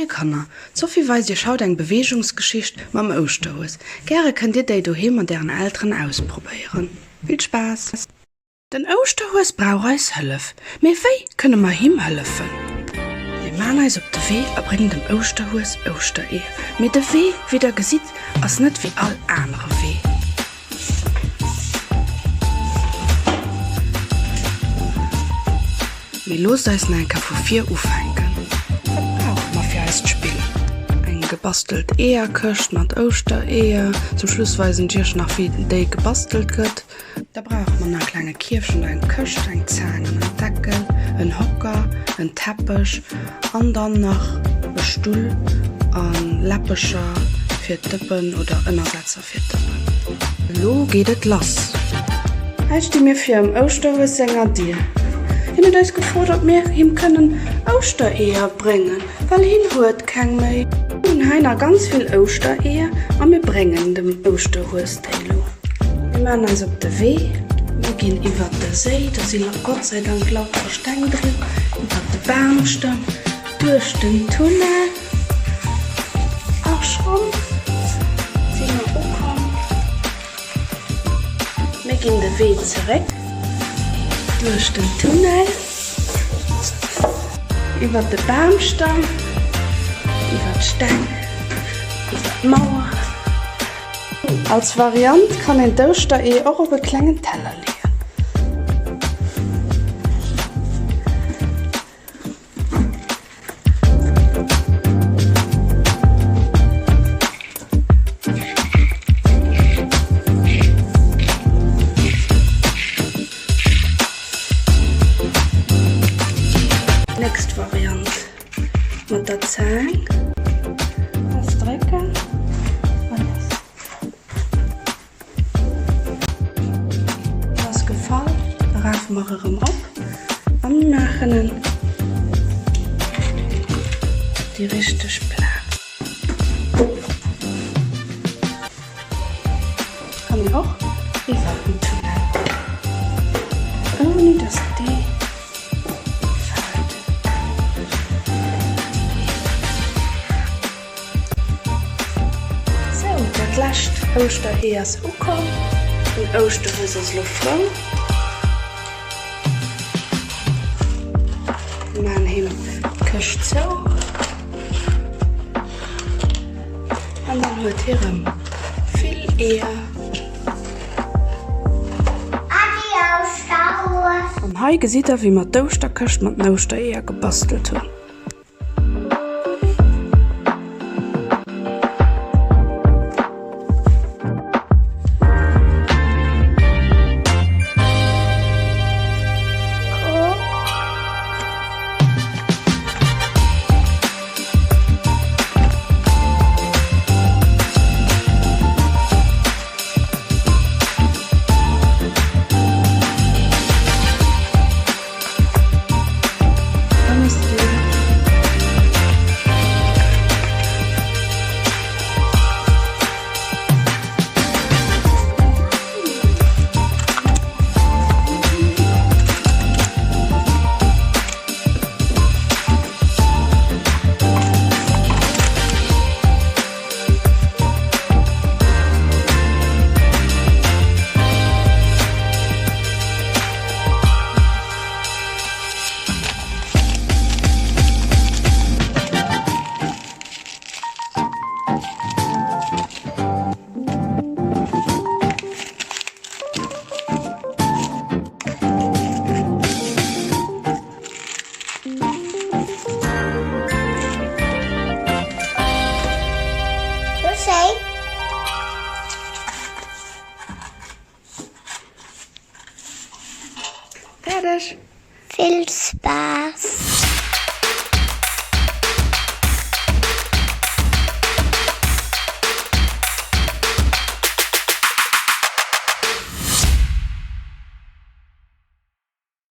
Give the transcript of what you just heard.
Moie Kanner, d'Sophie weist iech haut eng Beweegungsgeschicht mam Ouschterhues. Gäre kënnt dir déi doheem mat ären Elteren ausprobéieren. Vill Spaass! Den Ouschterhues brauch eis Hëllef. Mee wéi kënne mer him hëllefen? Mir maan eis op de Wee a bréngen dem Ouschterhues Ouschtereeër. Mee de Wee, wéi der gesitt, ass net wéi all anere Wee. Mee loosst eis nach eng Kéier vu vir ufänken. Wat brauche mer fir eist Spill? Eng gebastelt Eeërkëscht mat Ouschtereeër. Zum Schluss weisen ech iech nach wéi déi gebastelt gëtt. Da brauche mer nach e klenge Kierfchen oder eng Këscht, eng Zaang an en Deckel, en Hocker, en Teppech an dann nach e Stull a Läppecher fir d'Dëppen oder Ënnersetzer. Fir d'Dëppen. Elo geet et lass! Hei sti mir virum Ouschterhues senger Dier. Hien huet eis gefrot, ob mir him kënnen Ouschtereeër bréngen, well hien huet keng méi. Mir hunn hei nach ganz vill Ouschtereeër a mir bréngen dem Ouschterhues déi elo. Mir maachen eis op de Wee. Mir ginn iwwert de Séi, do si Gott sei Dank lauter Steng drin, iwwert de Bamstamm, duerch den Tunnel. A schonn si mer ukomm. Mir ginn de Wee zeréck duerch den Tunnel, iwwer de Bamstamm, iwwer d'Steng, iwwer d'Mauer. Als Variant kann een d'Ouschteree och op e klengen Teller leeën. Nächst Variant mat der Zaang fest drécken a lass. Ass gefall, da rafe mer erëm op a mir maachen en op déi richteg Plaz. Kann een och iwwer den Tunnel, ouni dass dee fält. Sou, dat lescht Ouschteree ass ukomm. Den Ouschterhues ass elo frou. Mir maachen him d'Këscht zou. An dann huet hie rëm vill Eeër. Adi Ouschterhues! An hei gesitt der, wéi mer d'Ouschterkëscht mat den Ouschtereeër gebastelt hunn. Fäerdeg! Vill Spaass!